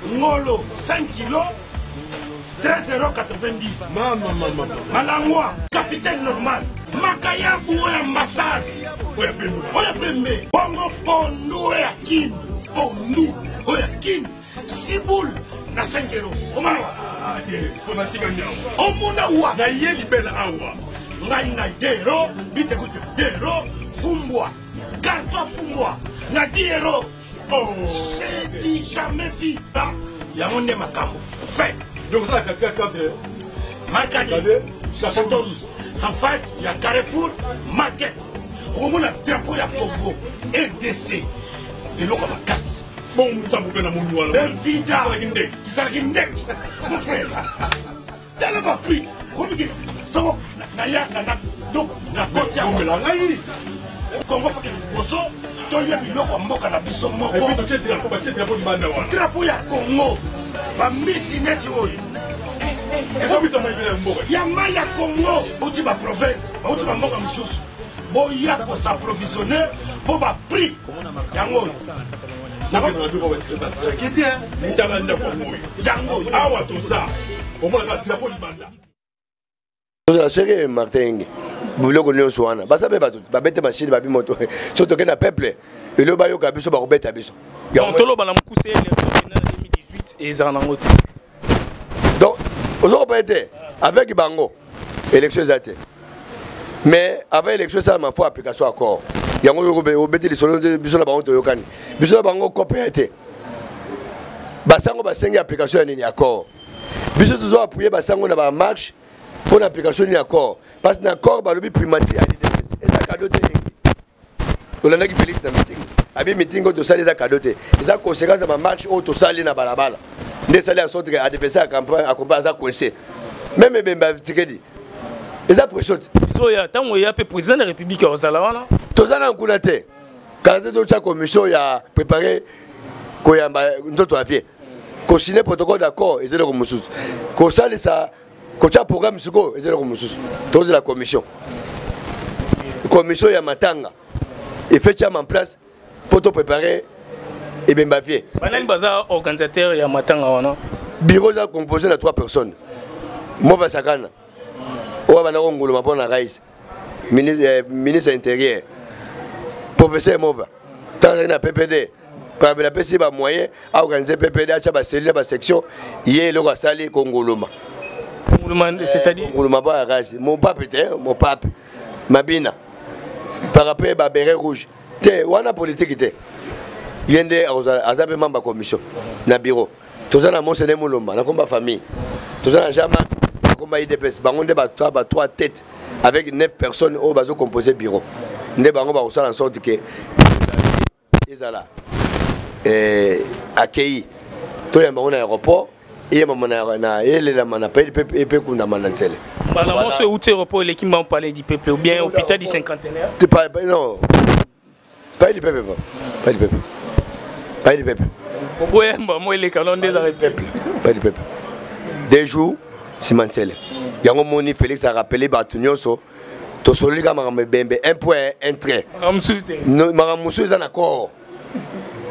ngolo 5 kilo 13,90. Mama mama. Malangwa capitaine normal. Makayabu oyo ambassade. Oyo pembe. Oyo pembe. Bongo pondu oyo ya Kin. Pondu oyo ya Kin. Siboule na 5 euros. Omona wa? Fanatika nyawa. Omona wa? Na ye libela awa. Ngai ngai 2 euros, bitekute 2 euros, fumbwa. Carton fumbwa na 10 euros. Oh. C'est du jamais vu. Yango nde makambo fait. Donc ça katikati entre Marcade, Château Rouge, en face ya Carrefour Market. Okomona drapeau ya Congo RDC. Eloko makasi. Bon nzambe mpe na moni wana. Benvida. Ezalaki ndeke. Ezalaki ndeke. Mon frère. Tala ba prix. Komiki soko nayaka na donc na koti ya Bomela ngai. Congo faut que liboso tolia biloko ya mboka na biso moko. Et puis totie drapeau, batie drapeau libanda wana. Drapeau ya Congo. Ba mbisi neti oyo. Ekomisa mai ya mboka. Ya mai ya Congo. Bauti ba province, bauti ba mboka mosusu. Boya ko s'approvisionner po ba prix yango oyo. Tala ndako oyo. Yango oyo. Awa toza. Omonaka drapeau libanda. Tozala seke Martin Inge. Biloko nyonso wana. Baza pe bato babete machine babi moto. Soki tokende na peuple, eloko bayoka biso bakobeta biso. Donc toloba na mokuse élection na 2018 ezala nango te. Donc ozo comprendre te avec bango élection eza te. Mais avant élection ça ma foi application accord. Yango yo obeti lisolo biso na bango toyokani. Biso na bango coopérer te. Basango basengi application ya nini accord. Biso tozo appuyer basango na ba marche pour l'application nini accord. Parce que na accord balobi primature ya l'UDPS. Eza cadeau te. Olandaki Félix na meeting. Abi meeting oyo tosali eza cadeau te. Eza conséquence ya ba marche oyo tosali na balabala. Nde esali en sorte que adversaire ya campagne akompa aza coincé. Même ebembe ya Tshisekedi eza pression te. Ezoya ntango eya mpe président de la république akozala wana. Toza na nkuna te. Kala te totya commission ya préparer koyamba nzoto ya vie. Kosigne protocole d'accord eza eloko mosusu. Kosalisa kotya programme sikoyo eza eloko mosusu. Tozela commission. Commission ya matanga efetiama en place mpo to préparer ebemba vie. Banani baza organisateur ya matanga wana? Bureau eza composé na 3 personnes. Mova Sakana oyo abanda konguluma mpo na rais ministre intérieur, professeur Mova ntango azalaki na PPD, Kabila apesi ba moyen aorganize PPD, atya bacellule, basection. Ye eloko asali konguluma. Konguluma, c'est-à-dire? Konguluma mpo ya rais. Mopape te, mopape mabina par rapport ba béret rouge te, wana politique te. Ye nde aza mpe membre ya commission na bureau. Toza na Monsene Mulumba na komba famille, toza na Jean Marc na komba IDPS. Bango nde ba trois têtes avec 9 personnes oyo bazo composer bureau. Nde bango bakosala en sorte que ezala accueilli, toyamba yango na aéroport, eyembama na elelama na pays mpe ekundama na nzele. Mbala moso euti aéroport, eleki mbango palais du peuple ou bien hôpital du cinquantenaire? Non, palais du peuple, palais du peuple, palais du peuple. Oboyemba mo eleka no nde ezaka peuple, palais du peuple, 2 jours nsima nzele. Yango moni Félix a rappelé bato nyonso, tosololi kaka makambo ebembe, un point un trait. Makambo mosusu eza na corps,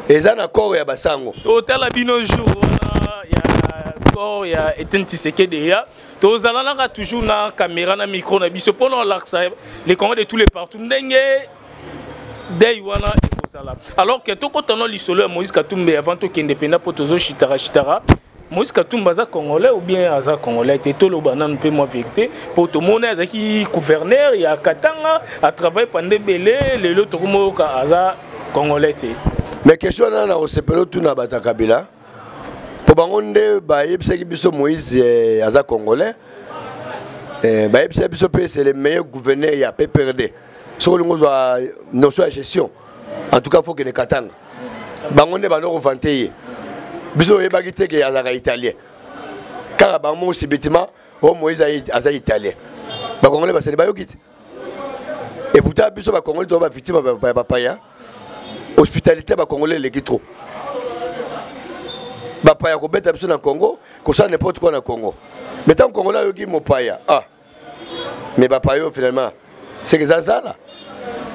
eza na corps ya basango. Totala bino jour wana ya corps ya Etienne Tshisekedi ya tozalanaka toujours na caméra na micro na biso mpona olakisa les Congolais de tous les partout ndenge dei wana ekozala. Alors que tokotana lisolo ya Moïse Katumbi avant tokende mpenza, mpo tozoshitara shitara. Moïse Katumbi aza congolais ou bien aza congolais te? Toloba nanu mpe mwa vérité, mpo tomoni azalaki gouverneur ya Katanga, atravaille pande ebele, lelo tokomoyoka aza congolais te. Mais question wana na kosepela otuna bato ya Kabila, mpo bango nde bayebisaki biso Moïse aza congolais. Bayebisaki biso mpe c'est le meilleur gouverneur ya PPRD. Soki olingi ozwa notion ya gestion, en tout cas faut kende Katanga. Bango nde bando kovanter ye. Biso oyebaki te ke azalaka italien. Kaka bango moko subitement o Moïse aza italien. Bakongolais basali bayoki te. Et pourtant biso bakongolais toza bavictime ya bapaya. Hospitalité ya bakongolais eleki trop. Bapaya kobeta biso na Congo, kosala n'importe quoi na Congo, mais ntango congolais ayoki mopaya, ah mais bapaya oyo finalement seke eza zala.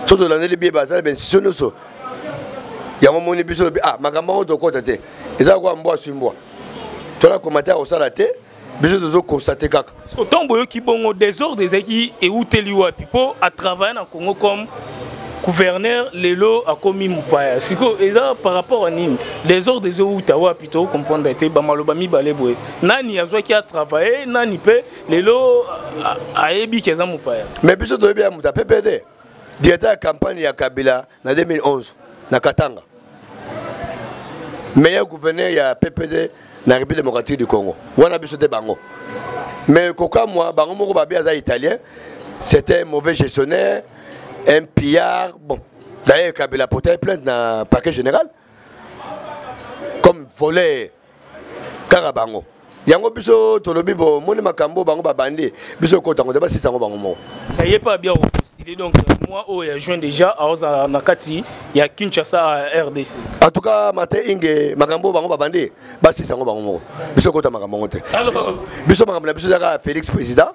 So tolandeli bie bazala bainstitution nyonso. Yango moni biso lobi, ah, makambo yango tokɔta te. Eza kwa mbwa swi mbwa, tona commentaire kosala te, biso tozoconstate kaka. Ntango boyoki bongo, désordre ezalaki euteli wapi? Mpo atravaille na Congo comme gouverneur, lelo akomi mopaya. Sikoyo eza par rapport à nini? Désordre ezowuta wapi? Tocomprendre te bamaloba mibale boye. Nani azwaki atravaille, nani mpe lelo ayebi ke eza mopaya? Mais biso toyebi ya moto ya PPD, directeur ya campagne ya Kabila na 2011 na Katanga, meilleur gouverneur ya PPD na République démocratique du Congo. Wana biso te, bango. Mais kokamwa, bango moko babi aza italien, c'était un mauvais gestionnaire, un pillard. Bon, d'ailleurs Kabila portait plainte na parquet général comme voleur. Kaka bango yango biso tolobi bomoni makambo bango babandi, biso ekotango te, basisa yango bango moko. Ye mpe abia kopostule, donc mois oyo ya juin déjà aozala na kati ya Kinshasa ya RDC. En tout cas Martin Inge, makambo bango babandi, basisa yango bango moko, biso ekota makambo yango te. Biso makambo na biso ezaka Félix président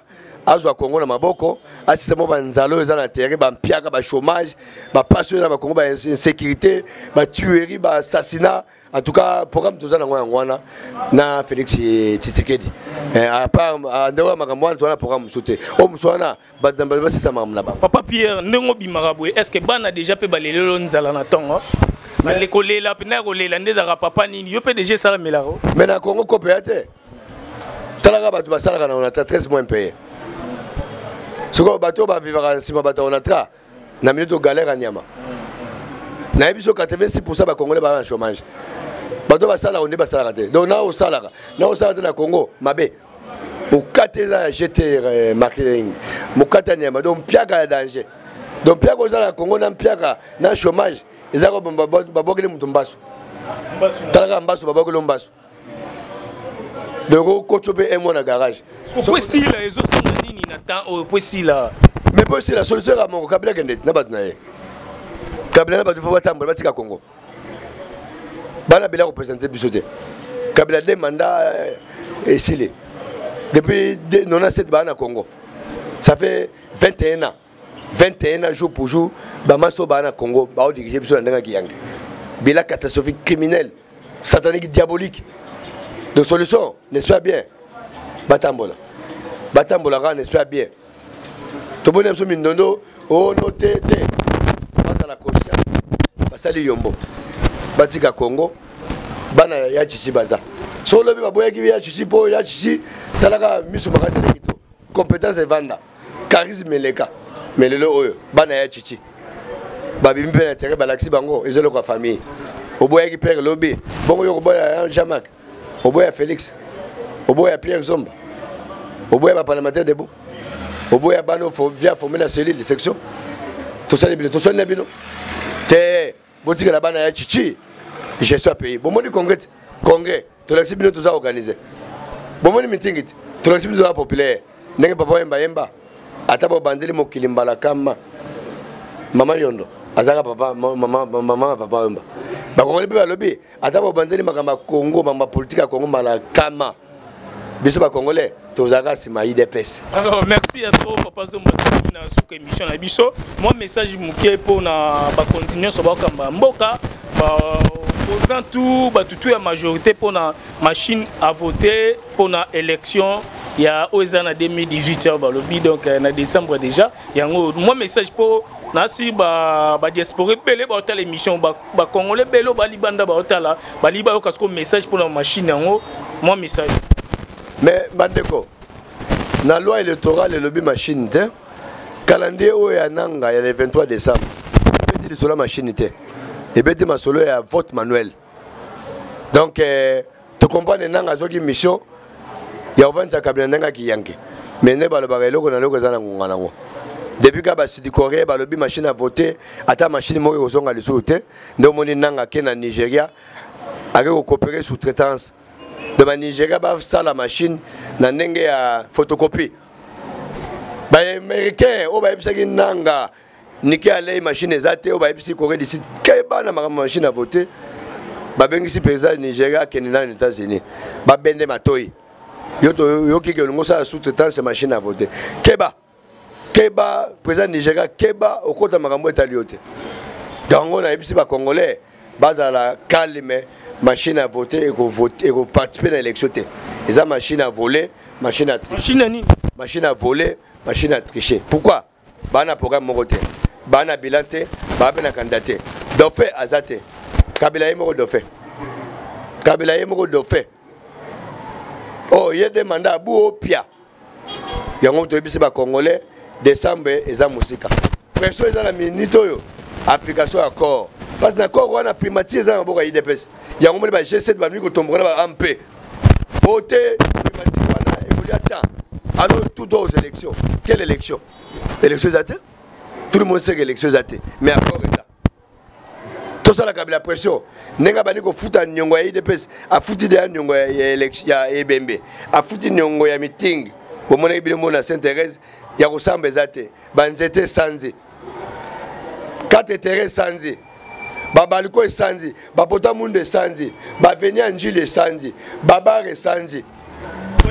azwa Kongo na maboko, asisa mo banzala oyo eza na terrain, bampiaka, bachômage, bapasi oyo eza na bakongo, bainsécurité, batuerie, baassassinat. En tout cas programme toza nango yango wana na Félix Tshisekedi. À part ndenge ya makambo wana, toza na programme mosusu te. Oyo mosusu wana, bato na basisa makambo na bango. Papa Pierre, ndenge obimaka boye, est ce que bana déjà mpe balelelo nzala na ntongo, bale kolela mpenza, kolela nde ezalaka papa nini yo mpe déjà esalamelaka? Mais na Congo kopeya te. Talaka bato basalaka na Onatra, 13 mois impayé. Sikoyo bato oyo bavivaka nsima bato ya Onatra na minute oyo galère ya nyama. Nayebi so 86 % bacongolais baza na chômage. Bato basalaka nde basalaka te. Donc na osalaka na osala te na Congo mabe. Mokate eza ya gt marketing, mokate ya nyama. Donc mpiaka ya danger. Donc mpiaka oza na Congo na mpiaka na chômage eza babwakeli moto mbasu. Talaka mbasu, babwakeli mbasu. Donc okotio mpe un mois na garage. Po esila ezosala nini na temps oyo po esila? Mais po esila solution kaka moko, Kabila kende na bato na ye. Kabila na bato fo batambola batika Congo. Bana bela kopresente biso te. Kabila de mandat euh, esili. Depuis 97 baa na Congo. Ça fait 21 ans. 21 ans jour pour jour bamaso baa na Congo baodirige biso na ndenge ya kiyange. Bila catastrophique criminel. Satanique diabolique. De solution, n'est-ce pas bien? Batambola. Batambola kaka, n'est-ce pas bien? Toboni biso mindondo, oh no te te. Bazala conscient. Basali yombo. Batika Congo. Bana ya Chichi baza. So lobi baboyaki ya Chichi po ya Chichi talaka miso makasi eleki to. Compétence evanda. Charisme eleka. Mais lelo oyo bana ya Chichi babimi mpe na terrain balakisi bango eza eloko ya famille. Oboyaki père lobi, bongo yo koboya Jean-Marc, oboya Félix, oboya Pierre Zomba, oboya ba parlementaire debout, oboya bana via former la cellule section. Tosali bino, tosali na bino te, botikala bana ya Chichi gestion ya pays. Bomoni congrès, congrès tolakisi bino toza organiser. Bomoni meeting te, tolakisi bino toza populaire. Ndenge papa yemba yemba ata bobandeli mokili mbala kama mama yondo azaka papa mama mama papa yemba. Bakongoli mpe balobi ata bobandeli makambo ya Congo, makambo ya politique ya Congo mbala kama biso ba congolais tozalaka nsima ya UDPS. Alors merci à toi papa Zomba, na suka émission na biso. Moi message moke mpo na bakonzi nyonso bakamba mboka, ba opposant tout bato tout ya majorité mpo na machine à voter mpo na élection ya oyo eza na 2018 ya balobi donc euh, na décembre déjà yango. Moi message mpo nasi ba ba diaspora ebele baotala émission, ba ba congolais ebele oyo balibanda baotala balingi bayoka sikoyo message mpo na machine yango. Moi message. Mais bandeko, na loi électorale elobi machine te. Calendrier oyo ya nanga ya le 23 décembre ebeti lisolo ya machine te, ebeti masolo ya vote manuel. Donc euh, tocomprendre nanga azwaki mission ya kovandisa Kabila ndenge akiyanke, mais nde balobaka eloko na eloko eza na ngonga nango. Depuis ka basidi coréen balobi machine à voter, ata machine moko ekozonga lisusu te. Nde omoni nanga ake na Nigeria, ake kokopere sous-traitance de ba Nigeria basala machine na ndenge ya photocopie. Ba-américain oyo bayebisaki nanga Niki Haley machine eza te, oyo bayebisi Corée du Sud keba na makambo machine à voter, babengisi président ya Nigeria akende na États-Unis babende matoi yo toyoki ke olingi osala sous-traitance ya machine à voter. Keba, keba président Nigeria, keba okota makambo etali yo te. Yango nayebisi ba-congolais bazala calme, machine à voter ekoparticipe na élection te. Eza machine à voler, machine à tricher. Machine à nini? Machine à voler, machine à tricher. Pourquoi? Bana programme moko te, bana bilan te, baa mpe na candidat te. Dauphin aza te, Kabila ye moko dauphin, Kabila ye moko dauphin. Oh, ye de mandat abu opia. Yango toyebisi ba congolais décembre eza mosika. Pression eza na minute oyo application ya corps, parce que na corps wana primature eza na maboko ya UDPS. Yango moni ba G7 bamiki kotomboka na ba AMP. Beauté primature wana ekolia temps. Alors tout droit aux élections. Quelle élection? Élection eza te. Tout le monde sait que élection eza te. Mais accord eza. Tosala Kabila pression. Ndenge abandi kofuta niongo ya UDPS, afuti deya niongo ya ebembe, afuti niongo ya meeting. Bomonaki bino mona Sainte Thérèse ya kosamba eza te. Banzete esanzi. 4 terrain esanzi. Babaliko esanzi, bapota mundu esanzi, baveni ya njili esanzi, babar esanzi.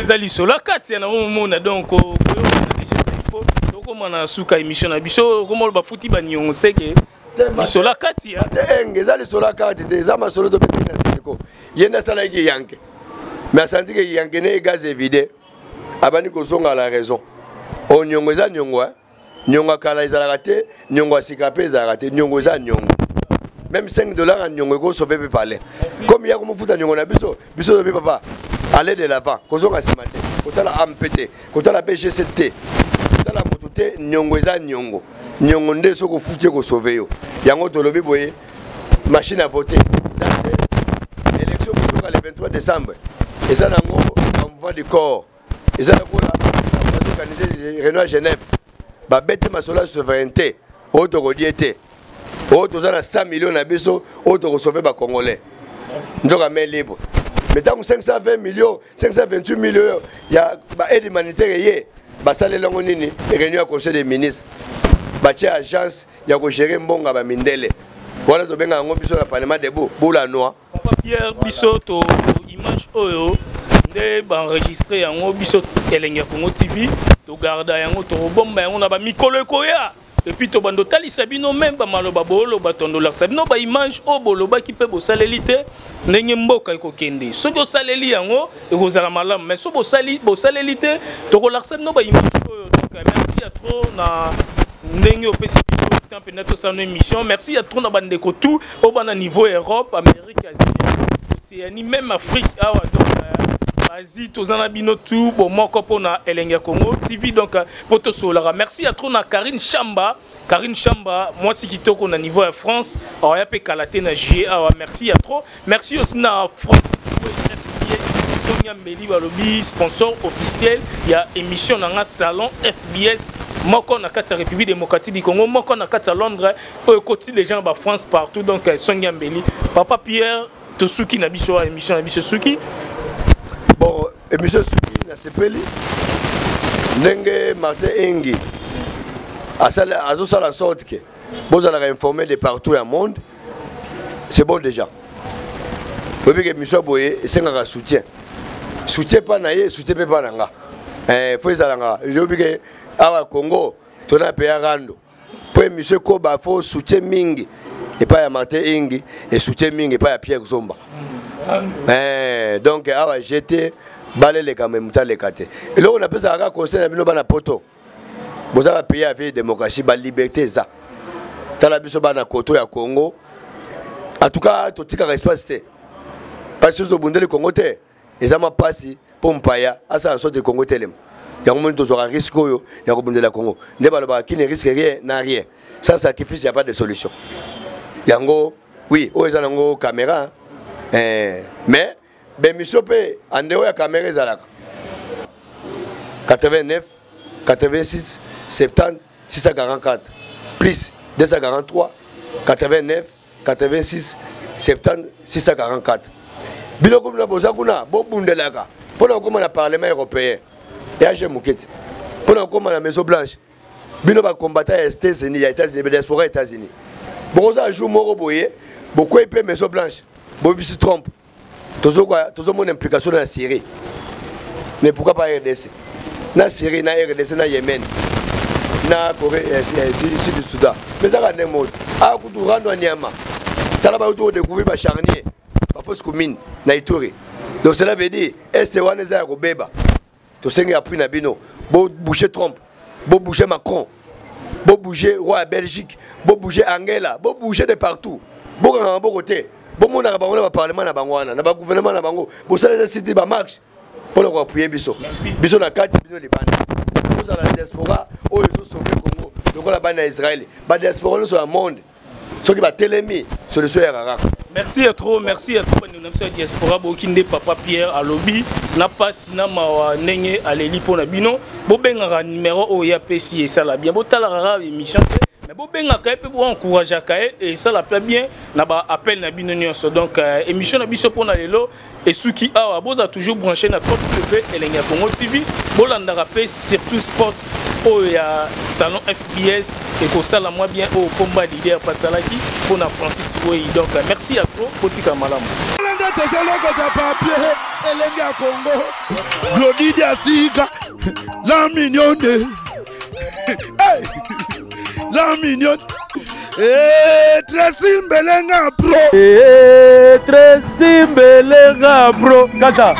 Eza lisolo kati ya na omona donc koyokana déjà il faut tokoma na suka émission na biso okoma bafuti baniongo seke lisolo kati ya te enge eza lisolo kati te, eza masolo tobeti na seko. Ye nde asalaki yanke, mais asanti ke yanke ne gaz evide, abandi kozonga la raison. O niongo eza niongo, hein? Niongo ya kala ezalaka te, niongo ya sika mpe ezalaka te, niongo eza niongo. Même 5 dollars ya niongo ekosauve mpe palais. Comme ya komofuta niongo na biso, biso tobi papa, aller de l'avant, kozonga nsima te, kotala AMP te, kotala mpe GC te, kotala moto te, niongo eza niongo. Niongo nde soki ofuti ekosauve yo. Yango tolobi boye, machine à voter eza te. Élection kozoka le 23 décembre eza nango mouvement du corps, eza lokola bazoorganize réunion ya Genève, babeti masolo ya souveraineté oyo tokodie te, oyo toza na 100 millions na biso oyo tokosauve bacongolais. Nzoka main libre. Mais ntango 520 millions, 528 millions ya baaide humanitaire eye, basaleli yango nini? Réunion ya conseil des ministres, batie agence ya kogere mbongo ya bamindele wana, tobenga yango biso na parlement debout boula noa. Papa Pierre, biso to image oyo nde baenregistre yango, biso Elengi ya Congo TV togarda yango, tokobomba yango na bamikolo ekoya. Et puis tobanda otalisa bino meme bamaloba booloba, tondolakisa bino baimage oyo bolobaki mpe bosaleli te. Ndenge mboka ekokende, soki osaleli yango ekozala malamu, mais so bosaleli te, tokolakisa bino baimage oyo. Donc merci ya trop na ndenge opesi biso temps mpenza tosala no émission. Merci ya trop na bandeko tout oyo bana niveau Europe, Amérique, Asie, Océanie, même Afrique awa, donc Asie, toza na bino tout bomoko mpona Elengi ya Congo TV. Donc mpo tosololaka, merci ya trop na Karine Chamba, Karine Chamba mwasi kitoko na niveau ya France, aoya mpe kala te na juillet awa. Merci ya trop. Merci aussi na Francis FBS Sonia Mbeli, balobi sponsor officiel ya émission na nga Salon FBS, moko na kati ya République démocratique du Congo, moko na kati ya Londres, oyo ekoti déjà na bafrance partout. Donc Sonia Mbeli. Papa Pierre, tosuki na biso émission na biso suki. Bon, émission suki, nasepeli ndenge Martin Engi azosala sorte ke bozalaka informé de partout ya monde. C'est bon déjà. Oyebi ke émission boye esengaka soutien, soutien mpa na ye, soutien mpe mpa na nga. Fo ezalanga, oyebi ke awa Congo tona mpe ya rando mpo émission ekoba, fo soutien mingi epai ya Martin Ingi e soutien mingi epai ya Pierre Zomba. Donc awa jete baleleka, me moto aleka te. Eloko napesaka kaka conseil na bino bana poto, boza bapays ya vieille démocratie, baliberté eza. Tala biso bana koto ya Congo, en tout cas totikaka espace te, parce que ozobundeli Congo te, eza mwa mpasi mpo mpaya asala sorte Congo etelema. Yango moni tozwaka risque oyo ya kobundela Congo. Nde balobaka qui ne risque rien n'a rien, sans sacrifice ya pas de solution. Yango oui, oyo eza nango caméra, mais bemission mpe andeo ya caméra ezalaka 89 86 70 644 plus 243 89 86 70 644. Biloko bino boza kuna bobundelaka mpona kokóma na parlement européen eage moke te, mpona kokóma na Maison Blanche. Bino bacombattant ya États-Unis, ya États-Unis, diaspora ya États-Unis, bokozala jour moko boye bokwei mpe Maison Blanche, boyebisi Trump tozomona implication na Syrie, mais pourquoi pas RDC? Na Syrie, na RDC, na Yémen, na Corée, sud du Soudan, mais ezaka ndenge moko. Awa kutu rando ya nyama, tala bauti kodécouvrir bacharnier, bafosse commune na Ituri. Donc cela veut dire este wana eza ya kobeba. Tosengi appui na bino, bobouge Trump, bobouge Macron, bobouge roi ya Belgique, bobouge Angela, bobouge de partout. Bokanga maboko te, bomonaka bango na baparlement na bango wana, na bagouvernement na bango, bosala eza siti bamarche mpona koapuye biso. Biso na kati, bino libanda, bozala diaspora oyo ezosauve Congo lokola bana ya Israele. Badiaspora nyonso ya monde, soki batelemi, solution ya kaka. Merci ya trop, merci ya trop bandeko na biso ya diaspora. Boyoki nde papa Pierre alobi na pasi na mawa ndenge aleli mpo na bino. Bobengaka numero oyo ye apesi, esala bien. Botalaka kaka émission te, mais bobengaka ye mpe boencourageaka ye, esala mpe bien na baappel na bino nyonso. Donc émission na biso mpona lelo esuki awa. Boza toujours branché na 3W Elengi ya Congo TV. Bolandaka mpe surtout sport oyo ya Salon FBS, ekosala mwa bien oyo komba leader pasalaki mpona Francis Wei. Donc merci ya trop, botika malamu. Nde tozolokota papier elenge ya Congo, Glodidi asika la mignonne. Hey! La mignonne. Eh, Tracy Mbelenga pro. Eh, Tracy Mbelenga pro. Kata.